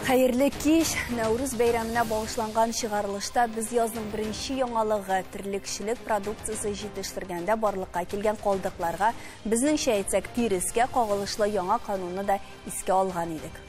Хәерле кич! Нәүрүз бәйрәменә багышланган чыгарылышта без язның беренче яңалыгы терлекчелек продукциясе җитештергәндә барлыкка килгән калдыкларга, безнеңчә әйтсәк, тирескә кагылышлы яңа канунны да искә алган идек.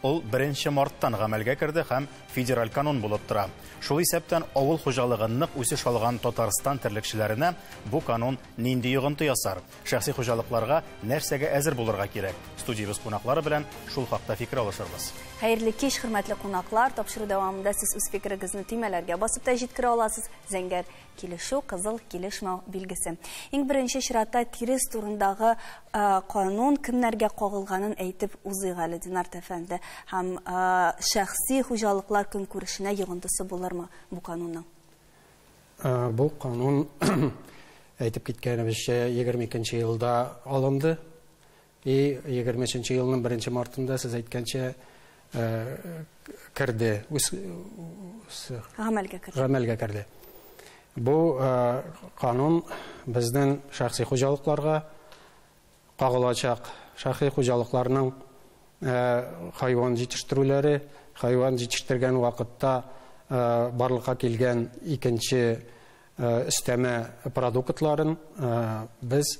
Ул 1 марттан гамәлгә керде һәм федераль канун булып тора. Шул исәптән авыл хуҗалыгы нык үсеш алган Татарстан терлекчеләренә бу канун нинди йогынты ясар? Шәхси хуҗалыкларга нәрсәгә әзер булырга кирәк? Студиябез кунаклары белән шул хакта фикер алышырбыз. Хәерле кич, хөрмәтле кунаклар. Тапшыру дәвамында сез үз фикерегезне төймәләргә басып та җиткерә аласыз. Зәңгәр килешү, кызыл килешмәү билгесе. Иң беренче чиратта тирес турындагы канун кемнәргә кагылганын әйтеп узыйк әле, Динар әфәнде. Һәм шәхси хуҗалыклар көнкүрешенә йогынтысы булырмы бу канунның? Бу канун, әйтеп киткәнебезчә, 22 елда алынды. И 23 елның 1 мартында, сез әйткәнчә, керде. Гамәлгә керде. Гамәлгә керде. Бу канун безнең шәхси хуҗалыкларга кагылачак. Шәхси хуҗалыкларның хайван җитештерүләре, хайван җитештергән вакытта барлыкка килгән икенче өстәмә продуктларын без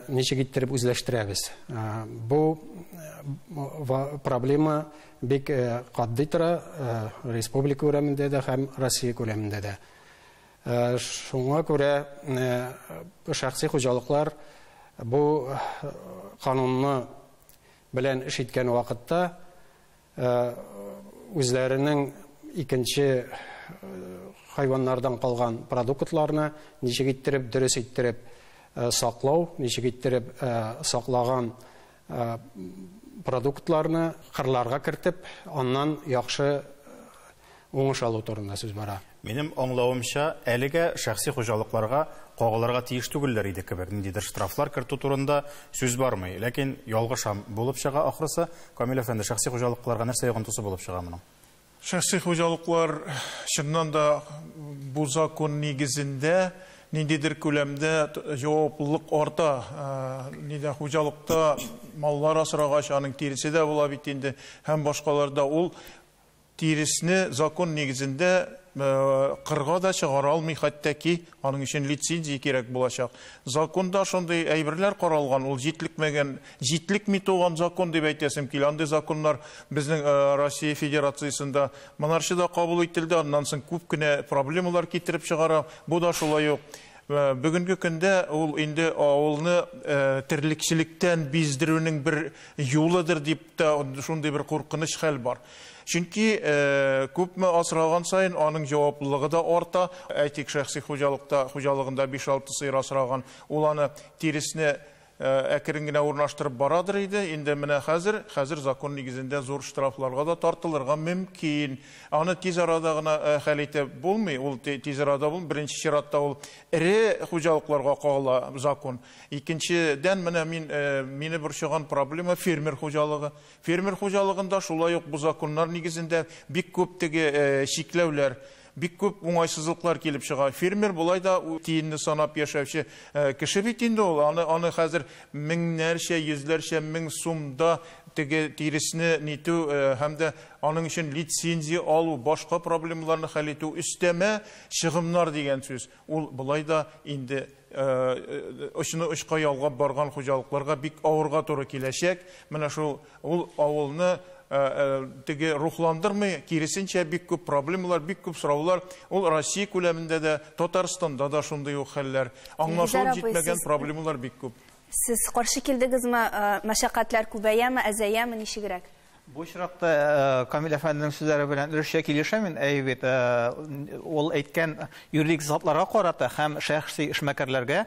ничек иттереп үзләштерәбез. Бу проблема бик катгый тора республика күләмендә дә һәм Россия күләмендә дә. Шуңа күрә шәхси хуҗалыклар бу канунны белән эш иткән вакытта үзләренең икенче хайваннардан калган продуктларны ничек иттереп, дөрес иттереп саклау, ничек иттереп саклаган продуктларны кырларга кертеп, аннан яхшы уңыш алу турында сүз бара. Минем аңлавымча, әлегә шәхси хуҗалыкларга кагылырга тиеш түгелләр иде кебек. Ниндидер штрафлар кертү турында сүз бармый. Ләкин ялгышам булып чыга ахрысы. Камил әфәнде, шәхси хуҗалыкларга нәрсә йогынтысы булып чыга моның? Шәхси хуҗалыклар чыннан да бу закон нигезендә ниндидер күләмдә җаваплылык арта. Нидә хуҗалыкта маллар асрагач, аның тиресе дә була бит инде һәм башкаларда ул тиресне закон нигезендә кырга да чыгара алмый, хәтта ки аның өчен лицензия кирәк булачак. Законда шундый әйберләр каралган, ул җитлекмәгән, җитлекми туган закон дип әйтәсем килә. Андый законнар безнең Россия Федерациясендә монарчы да кабул ителде, аннан соң күп кенә проблемалар китереп чыгара. Бу да шулай ук. Бүгенге көндә ул инде авылны терлекчелектән биздерүнең бер юлыдыр дип тә шундый бер куркыныч хәл бар. Чөнки күпме асраган сайын аның җаваплылыгы да арта. Әйтик, шәхси хуҗалыкта, хуҗалыгында 5-6 сыер асраган, ул аны тиресне әкрен генә урнаштырып барадыр иде. Инде менә хәзер, хәзер закон нигезендә зур штрафларга да тартылырга мөмкин. Аны тиз арада гына хәл итеп булмый. Ул тиз арада булмый. Беренче чиратта ул эре хуҗалыкларга кагыла закон. Икенчедән, менә мин мине борчыган проблема фермер хуҗалыгы. Фермер хуҗалыгында шулай ук бу законнар нигезендә бик күп теге чикләүләр, бик күп уңайсызлыклар килеп чыга. Фермер болай да тиенне санап яшәүче кеше бит инде ул. Аны хәзер меңнәрчә, йөзләрчә мең сумда теге тиресне нитү һәм дә аның өчен лицензия алу, башка проблемаларны хәл итү, өстәмә чыгымнар дигән сүз. Ул болай да инде очны очка ялгап барган хуҗалыкларга бик авырга туры киләчәк. Менә шул ул авылны теге рухландырмый, киресенчә бик күп проблемалар, бик күп сораулар. Ул Россия күләмендә дә, Татарстанда да шундый ук хәлләр. Аңлашылып җитмәгән проблемалар бик күп. Сез каршы килдегезме? Мәшәкатьләр күбәяме, әзәяме, ничегрәк? Бу очракта Камил әфәнденең сүзләре белән өлешчә килешәм мин. Әй бит, ул әйткән юридик затларга карата һәм шәхси эшмәкәрләргә,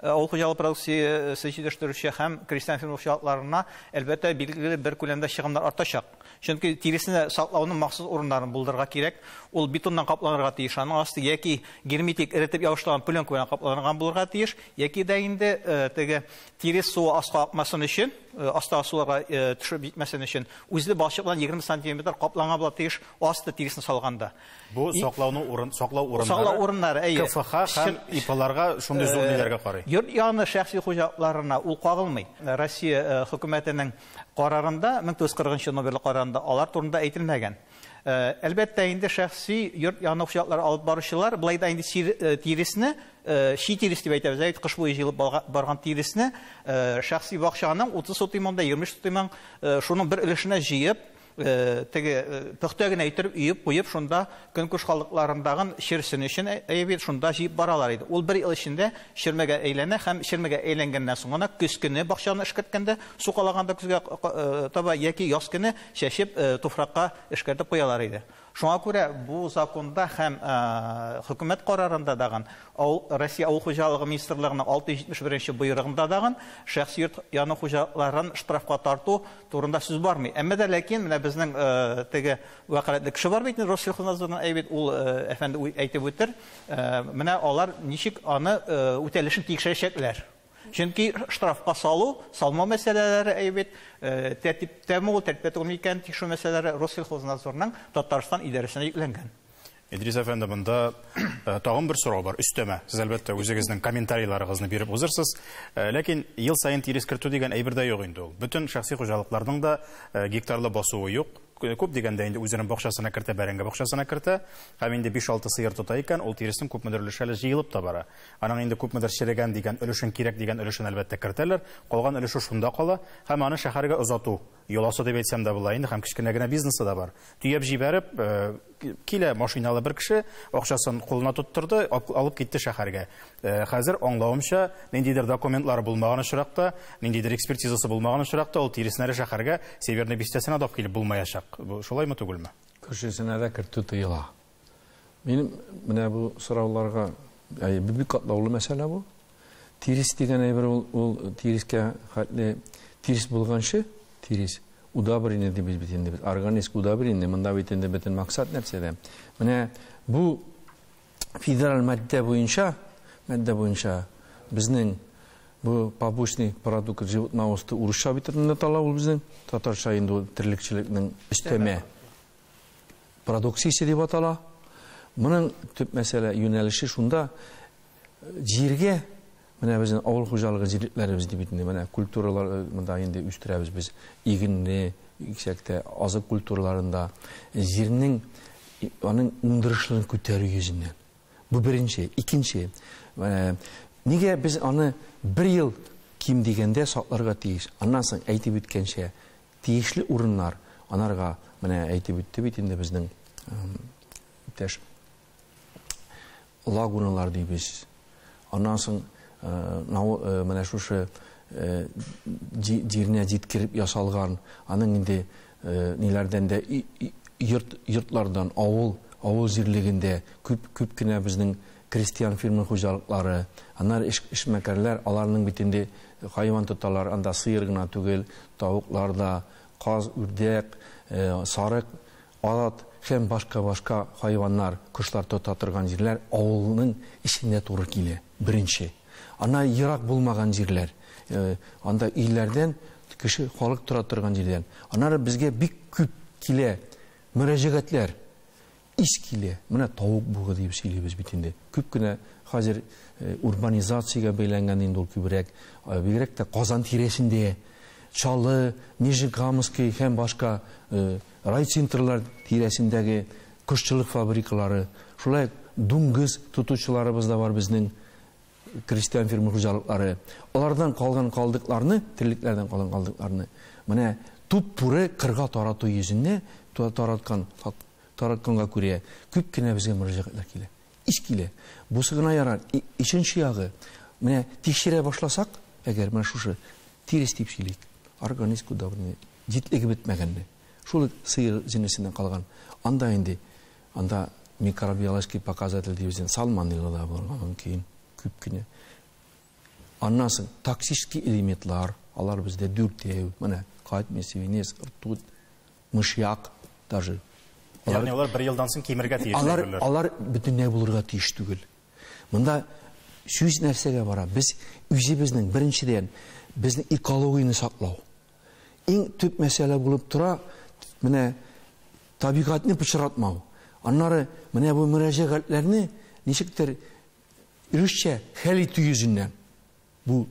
авыл хуҗалык продукциясе җитештерүче һәм крестьян фермер хуҗалыкларына әлбәттә билгеле бер күләмдә чыгымнар артачак. Чөнки тиресне саклауның махсус урыннарын булдырырга кирәк. Ул бетоннан капланырга тиеш, аның асты яки герметик эретеп ябыштырган пленка белән капланган булырга тиеш, яки дә инде теге тирес суы аска акмасын өчен, астагы суларга төшеп җитмәсен өчен үзле балчык белән 20 сантиметр капланган була тиеш асты тиресен салганда. Бу саклауның урын, саклау урыннары. Саклау урыннары, әйе. КФХ һәм ИПларга шундый зур ниләргә карый. Йорт яны шәхси хуҗалыкларына ул кагылмый. Россия хөкүмәтенең Карарында, 1940 номерлы карарында алар турында әйтелмәгән. Әлбәттә, инде шәхси йорт яны хуҗалыклары алып баручылар былай да инде тиресне, чи тирес дип әйтәбез, әйт, кыш буе җыелып барган тиресне, шәхси бакчаның 30 сотыймын да, 20 сотыймын, шуның бер өлешенә җыеп, теге пөхтә генә итеп өеп куеп, шунда көнкүреш халыкларындагы черсен өчен әйбер шунда җыеп баралар иде. Ул бер ел эчендә чермәгә әйләнә һәм чермәгә әйләнгәннән соң гына көз көне бакчаны эшкәрткәндә, сукалаганда көзгә таба яки яз көне чәчеп туфракка эшкәртеп куялар иде. Шуңа күрә бу законда һәм хөкүмәт карарында дагын, Россия Авыл хуҗалыгы министрлыгының 671 боерыгында дагын шәхси йорт яны хуҗаларын штрафка тарту турында сүз бармый. Әмма дә ләкин менә безнең теге вәкаләтле кеше бар бит, Россельхознадзорның әйбит, ул әфәнде әйтеп үтер. Менә алар ничек аны үтәлешен тикшерәчәкләр. Чөнки штрафка салу, салма мәсьәләләре әйбит, тәртиптәме ул, тәртиптә түгелме икән, тикшерү мәсьәләләре Россельхознадзорның Татарстан идарәсенә йөкләнгән. Идрис әфәнде, монда тагын бер сорау бар, өстәмә. Сез әлбәттә үзегезнең комментарийларыгызны биреп узырсыз. Ләкин ел саен тирес кертү дигән әйбер дә юк инде ул. Бөтен шәхси хуҗалыкларның да гектарлы басуы юк. Күп дигәндә инде үзенең бакчасына кертә, бәрәңге бакчасына кертә. Һәм инде 5-6 сыер тота икән, ул тиресен күпмедер өлеше әле җыелып та бара. Аның инде күпмедер черегән дигән өлешен, кирәк дигән өлешен әлбәттә кертәләр. Калган өлеше шунда кала һәм аны шәһәргә озату йоласы дип әйтсәм дә була инде, һәм кечкенә генә бизнесы да бар. Төяп җибәреп, килә машиналы бер кеше, акчасын кулына тоттырды, алып китте шәһәргә. Хәзер аңлавымча, ниндидер документлары булмаган очракта, ниндидер экспертизасы булмаган очракта ул тиресен әле шәһәргә, Северный бистәсенә алып килеп булмаячак. Бу шулаймы түгелме? Күршесенә дә кертү тыела. Минем менә бу сорауларга, әй, бик катлаулы мәсьәлә бу. Тирес дигән әйбер ул тирескә хәтле тирес булганчы, тирес удобрение дибез бит инде без. Органик удобрение, монда бит инде бөтен максат нәрсәдә. Менә бу федераль маддә буенча безнең бу побочный продукт животноводство урысча бит инде атала ул безнең, татарча инде ул терлекчелекнең өстәмә продукциясе дип атала. Моның төп мәсьәлә юнәлеше шунда, җиргә, менә безнең авыл хуҗалыгы җирлекләребез дип инде, менә культуралар монда инде үстерәбез без, игенне, иксәктә, азык культураларында җирнең аның уңдырышлыгын күтәрү йөзеннән. Бу беренче. Икенче, нигә без аны бер ел ким дигәндә сакларга тиеш? Аннан соң әйтеп үткәнчә, тиешле урыннар анарга, менә әйтеп үтте бит инде безнең иптәш, лагуналар дибез. Аннан соң менә шушы җиренә җиткереп ясалган, аның инде ниләрдән дә йортлардан, авыл җирлегендә күп кенә безнең крестьян фермер хуҗалыклары, аннары эшмәкәрләр, аларның бит инде хайван тоталар, анда сыер гына түгел, тавыклар да, каз, үрдәк, сарык, ат һәм башка-башка хайваннар, кошлар тота торган җирләр авылның эчендә туры килә, беренче. Ана ерак булмаган җирләр, анда өйләрдән кеше халык тора торган җирдән. Аннары безгә бик күп килә мөрәҗәгатьләр, ис килә. Менә тавык бугы дип сөйлибез бит инде. Күп кенә хәзер урбанизациягә бәйләнгән инде ул күбрәк, бигрәк тә Казан тирәсендә, Чаллы, Нижнекамский һәм башка райцентрлар тирәсендәге кошчылык фабрикалары, шулай дуңгыз тотучыларыбыз да бар безнең крестьян фермер хуҗалыклары. Алардан калган калдыкларны, терлекләрдән калган калдыкларны менә туп-туры кырга тарату йөзенә таратканга күрә күп кенә безгә мөрәҗәгатьләр килә. Ис килә. Бусы гына ярар. Өченче ягы, менә тикшерә башласак, әгәр менә шушы тирес дип сөйлик, органик удобрение җитлеге бетмәгәнне, шул сыер җенесеннән калган, анда инде, анда микробиологический показатель дибез, сальмонелла да булырга мөмкин, күп кенә. Аннан соң токсический элементлар, алар бездә дүртәү, менә кадмий, свинец, ртуть, мышьяк даже. Ягъни алар бер елдан соң кимергә тиеш түгелләр. Алар бөтенләй булырга тиеш түгел. Монда сүз нәрсәгә бара? Без үзебезнең беренчедән безнең экологияне саклау. Иң төп мәсьәлә булып тора, менә табигатьне пычратмау. Аннары менә бу мөрәҗәгатьләрне ничектер өлешчә хәл итү йөзеннән бу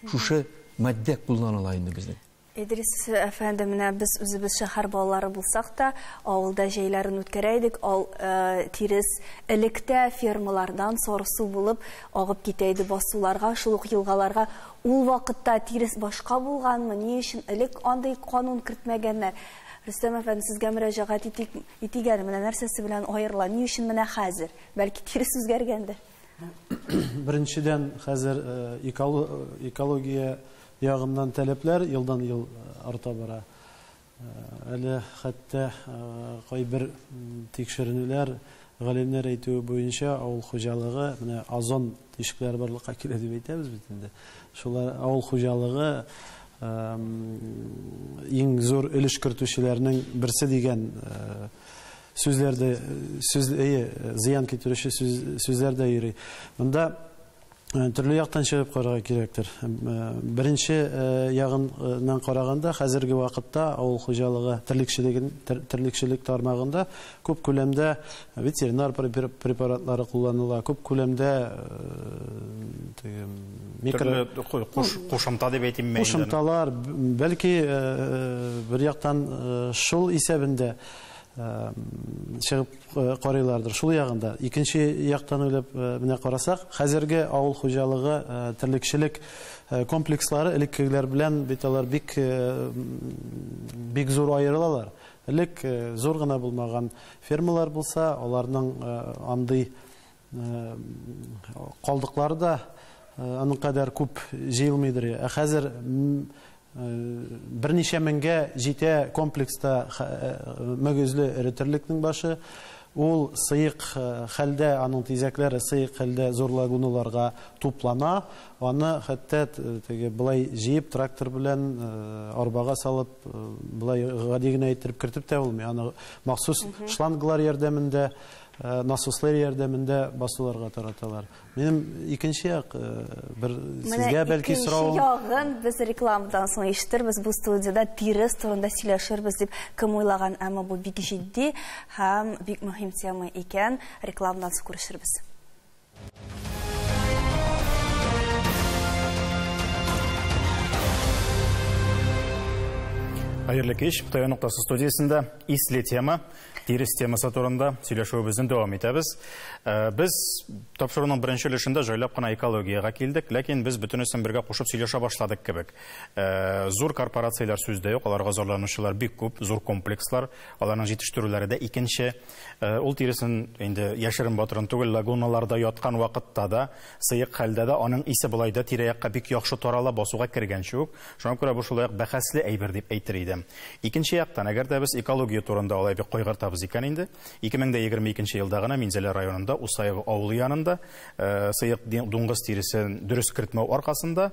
шушы маддә кулланыла инде безнең. Идрис әфәнде, менә без үзебез шәһәр балалары булсак та, авылда җәйләрен үткәрә идек. Ал тирес электә фермалардан сарысу булып агып китә иде басуларга, шул ук елгаларга. Ул вакытта тирес башка булганмы? Ни өчен элек андый канун кертмәгәннәр? Рөстәм әфәнде, сезгә мөрәҗәгать итик әле, менә нәрсәсе белән аерыла? Ни өчен менә хәзер? Бәлки тирес үзгәргәндер? Беренчедән, хәзер экология ягыннан таләпләр елдан-ел арта бара. Әле хәтта кайбер тикшеренүләр, галимнәр әйтүе буенча авыл хуҗалыгы, менә озон тишекләре барлыкка килә дип әйтәбез бит инде. Шулар авыл хуҗалыгы иң зур өлеш кертүчеләрнең берсе дигән сүзләрдә, сүз, зыян китерүче сүзләр дә йөри. Монда төрле яктан чыгып карарга кирәктер. Беренче ягыннан караганда, хәзерге вакытта авыл хуҗалыгы терлекчелек тармагында күп күләмдә ветеринар препаратлары кулланыла, күп күләмдә микро кушымта дип әйтимме? Кушымталар, бәлки бер яктан шул исәбендә чыгып карыйлардыр. Шул ягында. Икенче яктан уйлап менә карасак, хәзерге авыл хуҗалыгы терлекчелек комплекслары элеккегеләр белән бит алар бик зур аерылалар. Элек зур гына булмаган фермалар булса, аларның андый калдыклары да аның кадәр күп җыелмыйдыр. Ә хәзер берничә меңгә җитә комплекста мөгезле эре терлекнең башы. Ул сыек хәлдә, аның тизәкләре сыек хәлдә зур лагуналарга туплана. Аны хәтта теге былай җыеп трактор белән арбага салып, былай гади генә иттереп кертеп тә булмый. Аны махсус шланглар ярдәмендә, насослар ярдәмендә басуларга тараталар. Минем икенче як бер сезгә бәлки соравым. Икенче ягын без рекламадан соң ишетербез. Бу студияда тирес турында сөйләшербез дип кем уйлаган, әмма бу бик җитди һәм бик мөһим тема икән. Рекламадан соң күрешербез. Хәерле кич. ТВ ноктасы студиясендә исле тема, тирес темасы турында сөйләшүебезне дәвам итәбез. Без тапшыруның беренче өлешендә җайлап кына экологиягә килдек, ләкин без бөтенесен бергә кушып сөйләшә башладык кебек. Зур корпорацияләр сүздә юк, аларга зарланучылар бик күп, зур комплекслар, аларның җитештерүләре дә икенче. Ул тиресен инде яшерен батырын түгел, лагуналарда яткан вакытта да, сыек хәлдә дә аның исе болай да тирә-якка бик яхшы тарала, басуга кергәнче үк. Шуңа күрә бу шулай ук бәхәсле әйбер дип әйтер идем. Икенче яктан, әгәр дә без экология турында алай бик кайгыртабыз икән инде, 2022 елда гына Минзәлә районында Усаево авылы янында сыек дуңгыз тиресен дөрес кертмәү аркасында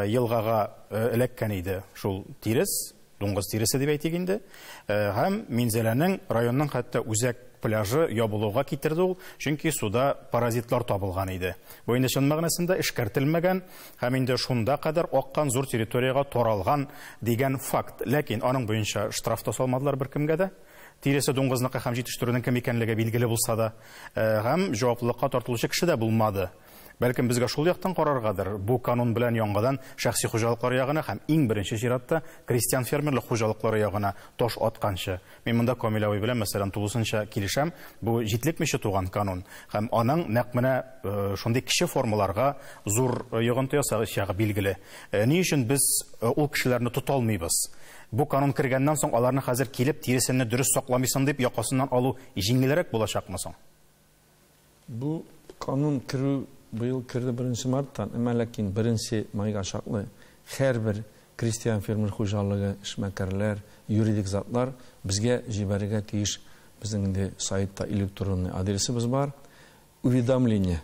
елгага эләккән иде шул тирес, дуңгыз тиресе дип әйтик инде. Һәм Минзәләнең районның хәтта үзәк пляжы ябылуга китерде ул, чөнки суда паразитлар табылган иде. Бу инде чын мәгънәсендә эшкәртелмәгән һәм инде шунда кадәр аккан зур территориягә таралган дигән факт. Ләкин аның буенча штраф та салмадылар беркемгә дә. Тиресе дуңгызныкы һәм җитештерүнең кем икәнлеге билгеле булса да, һәм җаваплылыкка тартылучы кеше дә булмады. Бәлкем безгә шул яктан караргадыр. Бу канун белән яңадан шәхси хуҗалыклар ягына һәм иң беренче чиратта крестьян фермерлык хуҗалыклары ягына таш атканчы. Мин монда Камил абый белән мәсәлән тулысынча килешәм. Бу җитлекмичә туган канун һәм аның нәкъ менә шундый кече формаларга зур йогынты ясагы билгеле. Ни өчен без ул кешеләрне тота алмыйбыз? Бу канун кергәннән соң аларны хәзер килеп тиресен дөрес сакламыйсың дип якасыннан алу җиңелрәк булачакмы соң? Бу канун керү быел керде 1 марттан, әмма ләкин 1 майга чаклы һәрбер крестьян фермер хуҗалыгы, эшмәкәрләр, юридик затлар безгә җибәрергә тиеш. Безнең инде сайтта электронный адресыбыз бар. Уведомление.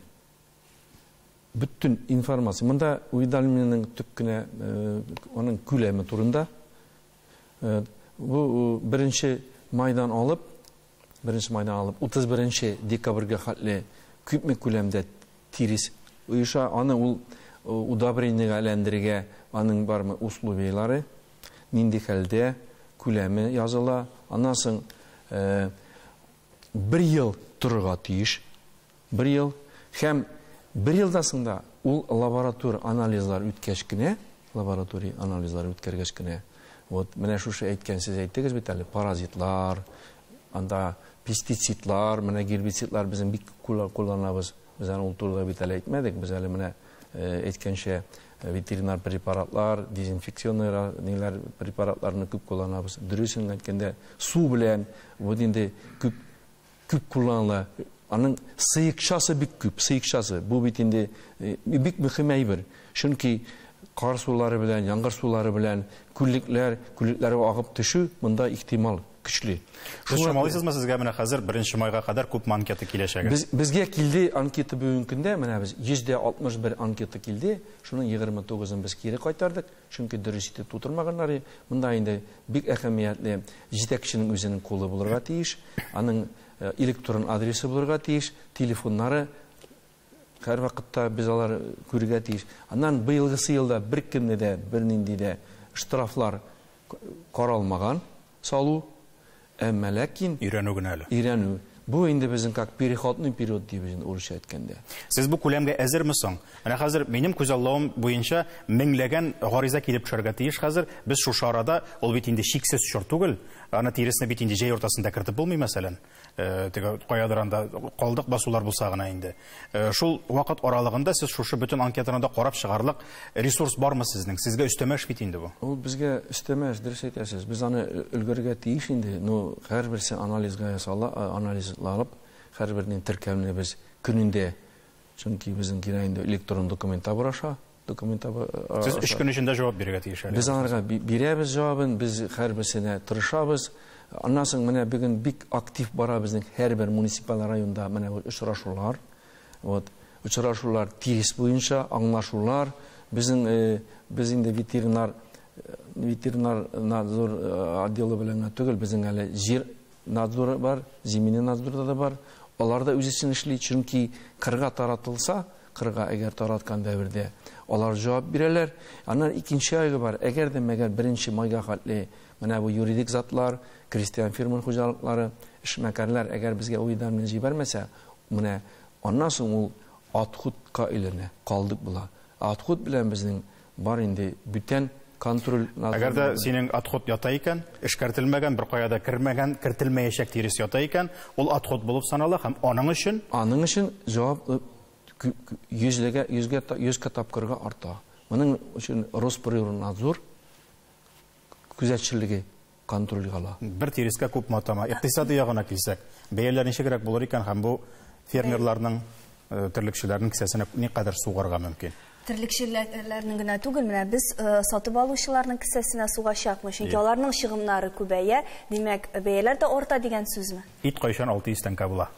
Бөтен информация. Монда уведомлениенең төп кенә аның күләме турында. Бу 1 майдан алып, 1 майдан алып 31 декабрьгә хәтле күпме күләмдә тирес оеша, аны ул удобрениегә әйләндерергә аның бармы условияләре, нинди хәлдә күләме языла. Аннан соң бер ел торырга тиеш, бер ел һәм бер елдан соң да ул лаборатор анализлар үткәч кенә, лаборатория анализлар үткәргәч кенә Вот менә шушы әйткән сез әйттегез бит әле, паразитлар, анда пестицидлар, менә гербицидлар безнең бик кулланабыз. Без аны ул турыда бит әле әйтмәдек. Без әле менә әйткәнчә ветеринар препаратлар, дезинфекционный ниләр препаратларны күп кулланабыз. Дөресен әйткәндә, су белән вот инде күп күп кулланыла. Аның сыекчасы бик күп, сыекчасы. Бу бит инде бик мөһим әйбер. Чөнки кар сулары белән, яңгыр сулары белән күллекләр, күллекләр агып төшү монда ихтимал көчле. Сез чамалыйсызмы, сезгә менә хәзер 1 майга кадәр күпме анкета киләчәген? Без безгә килде анкета бүгенге көндә, менә без 161 анкета килде, шуның 29-ын без кире кайтардык, чөнки дөрес итеп тутырмаганнар. Монда инде бик әһәмиятле җитәкченең үзенең кулы булырга тиеш, аның электрон адресы булырга тиеш, телефоннары һәр вакытта без алар күрергә тиеш. Аннан быелгысы елда бер кемне дә, бернинди дә штрафлар каралмаган салу, әмма ләкин өйрәнү генә әле. Өйрәнү. Бу инде безнең как переходный период дибез инде урысча әйткәндә. Сез бу күләмгә әзерме соң? Менә хәзер минем күзаллавым буенча меңләгән гариза килеп төшәргә тиеш хәзер. Без шушы арада, ул бит инде чиксез чор түгел, аны тиресне бит инде җәй уртасында кертеп булмый, мәсәлән. Теге каядыр анда калдык басулар булса гына инде. Шул вакыт аралыгында сез шушы бөтен анкетаны да карап чыгарлык ресурс бармы сезнең? Сезгә өстәмә эш бит инде бу. Ул безгә өстәмә эш, дөрес әйтәсез. Без аны өлгерергә тиеш инде. Ну, һәрберсе анализга ясала, анализланып, һәрбернең теркәүне без көнендә, чөнки безнең кирәк инде электрон документ табыр аша, документ табыр. Сез 3 көн эчендә җавап бирергә тиеш әле. Без аларга бирәбез җавабын, без һәрберсенә тырышабыз. Аннан соң менә бүген бик актив бара безнең һәрбер муниципаль районда менә бу очрашулар. Вот очрашулар тирес буенча аңлашулар. Безнең без инде ветеринар надзор отделы белән генә түгел, безнең әле җир надзоры бар, земельный надзорда да бар. Алар да үз эшен эшли, чөнки кырга таратылса, кырга әгәр тараткан дәвердә алар җавап бирәләр. Аннан икенче айгы бар. Әгәр дә мәгәр 1 майга хәтле менә бу юридик затлар, крестьян фермер хуҗалыклары, эшмәкәрләр әгәр безгә уведомление җибәрмәсә, менә аннан соң ул отходка әйләнә, калдык була. Отход белән безнең бар инде бүтән контроль. Әгәр дә синең отход ята икән, эшкәртелмәгән, бер кая да кермәгән, кертелмәячәк тирес ята икән, ул отход булып санала һәм аның өчен аның өчен җавап 100 тапкырга арта. Моның өчен Росприроднадзор күзәтчелеге контрольгә ала. Бер тирескә күпме атама? Икътисади ягына килсәк, бәяләр ничегрәк булыр икән һәм бу фермерларның, терлекчеләрнең кесәсенә никадәр сугарга мөмкин? Терлекчеләрнең генә түгел, менә без сатып алучыларның кесәсенә сугачакмы? Чөнки аларның чыгымнары күбәя, димәк, бәяләр дә арта дигән сүзме? Ит кайчан 600 тәңкә була?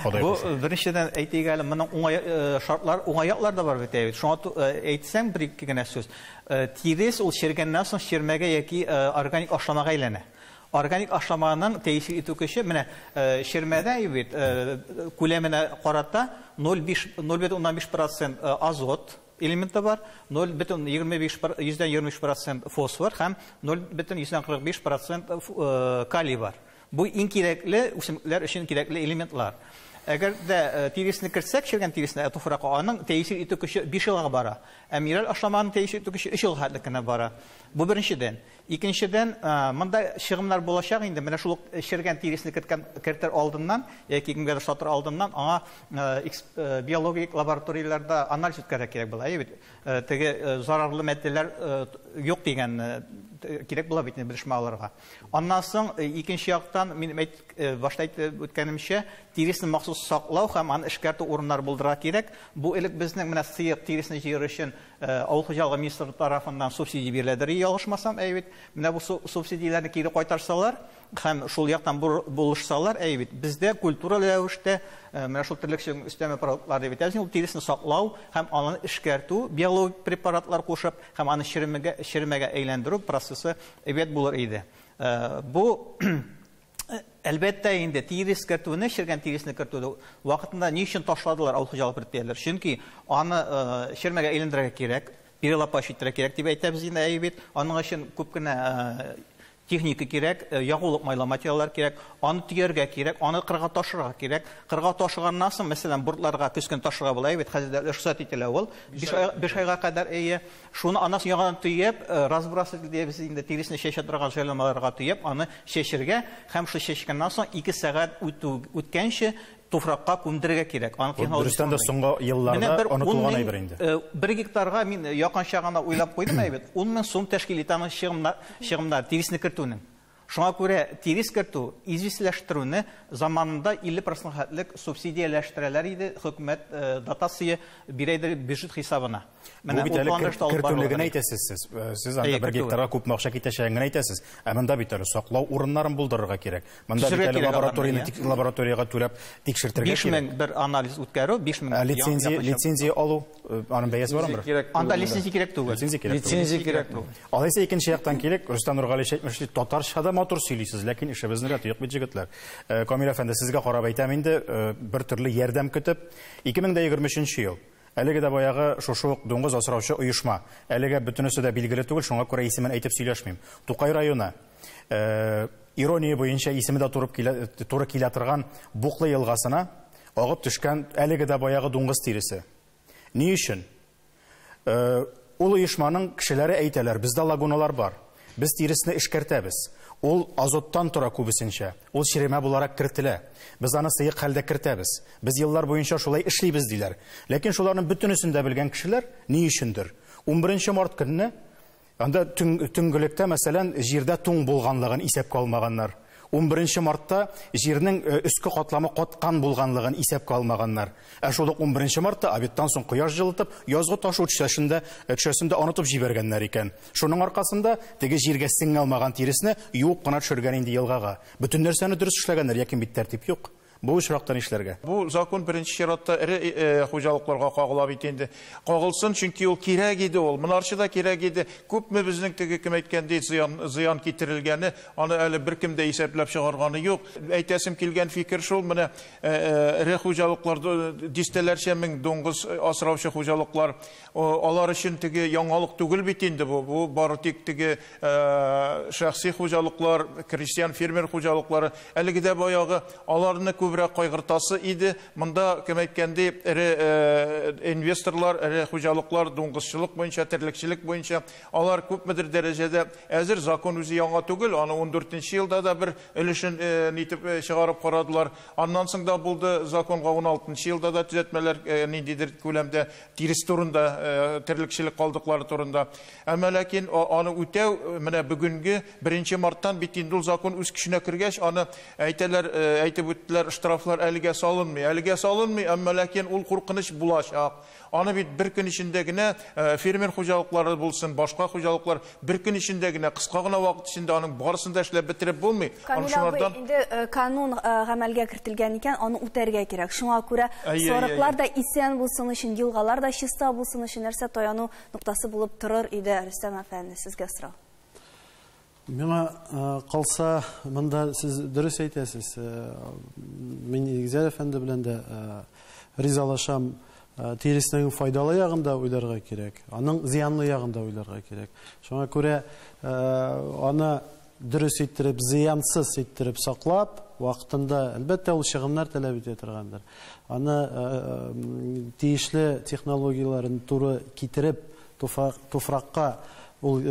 Бу беренчедән әйтик әле, моның уңай шартлар, уңай яклар да бар бит әйбит. Шуңа әйтсәң бер ике генә сүз. Тирес ул чергәннән соң чирмәгә яки органик ашламага әйләнә. Органик ашламаның тәэсир итү көче менә чирмәдә бит күләменә карата 0,5% азот элементы бар, 0,25% фосфор һәм 0,45% калий бар. Бу иң кирәкле үсемлекләр өчен кирәкле элементлар. Әгәр дә тиресне кертсәк, чергән тиресне туфракка, аның тәэсир итү көче 5 елга бара. Ә минераль ашламаның тәэсир итү көче 3 елга хәтле генә бара. Бу беренчедән. Икенчедән, монда чыгымнар булачак инде. Менә шул ук чергән тиресне кертер алдыннан яки кемгәдер сатыр алдыннан аңа биологик лабораторияләрдә анализ үткәрергә кирәк була. Әйе бит, теге зарарлы матдәләр юк дигән кирәк була бит инде белешмә алырга. Аннан соң икенче яктан мин башта әйтеп үткәнемчә, тиресне махсус саклау һәм аны эшкәртү урыннары булдырырга кирәк. Бу элек безнең менә сыек тиресне җыер өчен авыл хуҗалыгы министрлыгы тарафыннан субсидия биреләдер, ялгышмасам, әйе бит. Менә бу субсидияләрне кире кайтарсалар һәм шул яктан булышсалар, әйе бит, бездә культуралы рәвештә менә шул терлекчелек өстәмә продуктлар дип әйтәбез, ул тиресне саклау һәм аны эшкәртү, биологик препаратлар кушып һәм аны черемәгә әйләндерү процессы әйбәт булыр иде. Бу әлбәттә инде тирес кертүне, чергән тиресне кертүне вакытында ни өчен ташладылар авыл хуҗалык предприятиеләре? Чөнки аны чермәгә әйләндерергә кирәк, перелопачить итәргә кирәк дип әйтәбез инде, әйе бит. Аның өчен күп кенә Техника кирәк, ягулык майлау материаллар кирәк, аны төяргә кирәк, аны кырга ташырга кирәк. Кырга ташыганнан соң, мәсәлән, бортларга көз көне ташырга була бит, хәзер дә рөхсәт ителә ул. 5 айга кадәр әйе. Шуны аннан соң яңадан төяп, разбрасыватель дибез инде, тиресне чәчә торган җайланмаларга төяп, аны чәчергә һәм шул чәчкәннән соң 2 сәгать үткәнче туфракка күмдерергә кирәк. Аның технологиясе Дөрестән дә соңгы елларда онытылган әйбер инде. 1 гектарга мин якынча гына уйлап куйдым әйбәт. 10 мең сум тәшкил итә аның чыгымнар, тиресне кертүнең. Шуңа күрә тирес кертү, известьләштерүне заманында 50% хәтлек субсидияләштерәләр иде, хөкүмәт дотация бирә иде бюджет хисабына. Менә бу әле кертүне генә әйтәсез сез. Сез анда бер гектарга күпме акча китәчәген генә әйтәсез. Ә монда бит әле саклау урыннарын булдырырга кирәк. Монда бит әле лабораториягә түләп тикшертергә кирәк. 5000 бер анализ үткәрү, 5000 лицензия алу, аның бәясе бармы? Анда лицензия кирәк түгел. Лицензия кирәк түгел. Алайса икенче яктан килик, Рөстәм Нургалиевич әйтмешли, татарча да матур сөйлисез, ләкин эшебезнең рәте юк бит, егетләр. Камил әфәнде, сезгә карап әйтәм инде, бер төрле ярдәм көтеп, 2023 ел. Әлеге дә баягы шушы ук дуңгыз асраучы оешма. Әлегә бөтенесе дә билгеле түгел, шуңа күрә исемен әйтеп сөйләшмим. Тукай районы, ирония буенча исеме дә туры килә торган Буклы елгасына агып төшкән әлеге дә баягы дуңгыз тиресе. Ни өчен? Ул оешманың кешеләре әйтәләр, бездә лагуналар бар. Без тиресне эшкәртәбез. Ул азоттан тора күбесенчә. Ул черемә буларак кертелә. Без аны сыек хәлдә кертәбез. Без еллар буенча шулай эшлибез диләр. Ләкин шуларның бөтенесен дә белгән кешеләр ни өчендер? 11 март көнне анда төнгелектә, мәсәлән, җирдә туң булганлыгын исәпкә алмаганнар. 11 мартта җирнең өске катламы каткан булганлыгын исәпкә алмаганнар. Ә шул ук 11 мартта обедтан соң кояш җылытып, язгы ташу төшәсендә онытып җибәргәннәр икән. Шуның аркасында теге җиргә сеңә алмаган тиресне юып кына төшергән инде елгага. Бөтен нәрсәне дөрес эшләгәннәр, ләкин бит тәртип юк. Бу очракта нишләргә? Бу закон беренче чиратта эре хуҗалыкларга кагыла бит инде. Кагылсын, чөнки ул кирәк иде ул. Монарчы да кирәк иде. Күпме безнең теге кем әйткәндәй зыян китерелгәне, аны әле беркем дә исәпләп чыгарганы юк. Әйтәсем килгән фикер шул, менә эре хуҗалыкларда дистәләрчә мең дуңгыз асраучы хуҗалыклар, алар өчен теге яңалык түгел бит инде бу. Бу бары тик теге шәхси хуҗалыклар, крестьян фермер хуҗалыклары, әлеге дә баягы аларны күп кайгыртасы иде. Монда кем әйткәндәй, эре инвесторлар, эре хуҗалыклар, дуңгызчылык буенча, терлекчелек буенча алар күпмедер дәрәҗәдә әзер. Закон үзе яңа түгел, аны 14 елда да бер өлешен нитеп чыгарып карадылар. Аннан соң да булды законга 16 елда да төзәтмәләр ниндидер күләмдә тирес турында, терлекчелек калдыклары турында. Әмма ләкин аны үтәү менә бүгенге 1 марттан бит инде ул закон үз көченә кергәч, аны әйтәләр, әйтеп үттеләр, штрафлар әлегә салынмый. Әлегә салынмый, әмма ләкин ул куркыныч булачак. Аны бит бер көн эчендә генә фермер хуҗалыклары булсын, башка хуҗалыклар бер көн эчендә генә, кыска гына вакыт эчендә аның барысын да эшләп бетереп булмый. Камил абый, инде канун гамәлгә кертелгән икән, аны үтәргә кирәк. Шуңа күрә сарыклар да исән булсын өчен, елгалар да чиста булсын өчен нәрсә таяну ноктасы булып торыр иде, Рөстәм әфәнде, сезгә сорау. Миңа калса, монда сез дөрес әйтәсез. Мин Илгизәр әфәнде белән дә ризалашам. Тиреснең файдалы ягын да уйларга кирәк, аның зыянлы ягын да уйларга кирәк. Шуңа күрә аны дөрес иттереп, зыянсыз иттереп саклап, вакытында, әлбәттә, ул чыгымнар таләп итә торгандыр. Аны тиешле технологияләрен туры китереп, туфракка ул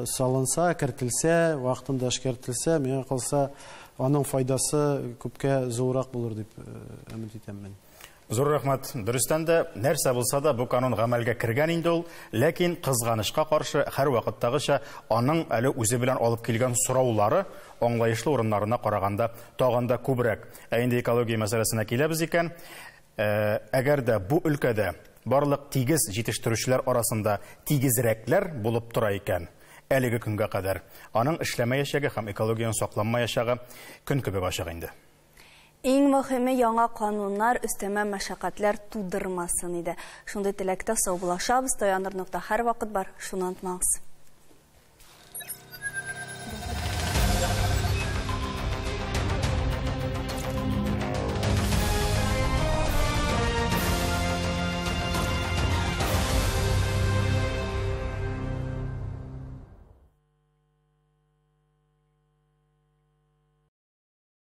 салынса, кертелсә, вакытында эшкәртелсә, миңа калса, аның файдасы күпкә зуррак булыр дип өмет итәм мин. Зур рәхмәт. Дөрестән дә, нәрсә булса да бу канун гамәлгә кергән инде ул, ләкин кызганычка каршы һәр вакыттагыча аның әле үзе белән алып килгән сораулары аңлаешлы урыннарына караганда тагын да күбрәк. Ә инде экология мәсьәләсенә киләбез икән, әгәр дә бу өлкәдә барлык тигез җитештерүчеләр арасында тигезрәкләр булып тора икән, әлеге көнгә кадәр аның эшләмәячәге һәм экологияның сакланмаячагы көн кебек ачык инде. Иң мөһиме яңа кануннар өстәмә мәшәкатьләр тудырмасын иде. Шундый теләктә саубуллашабыз, таяныр нокта һәр вакыт бар, шуны онытмагыз.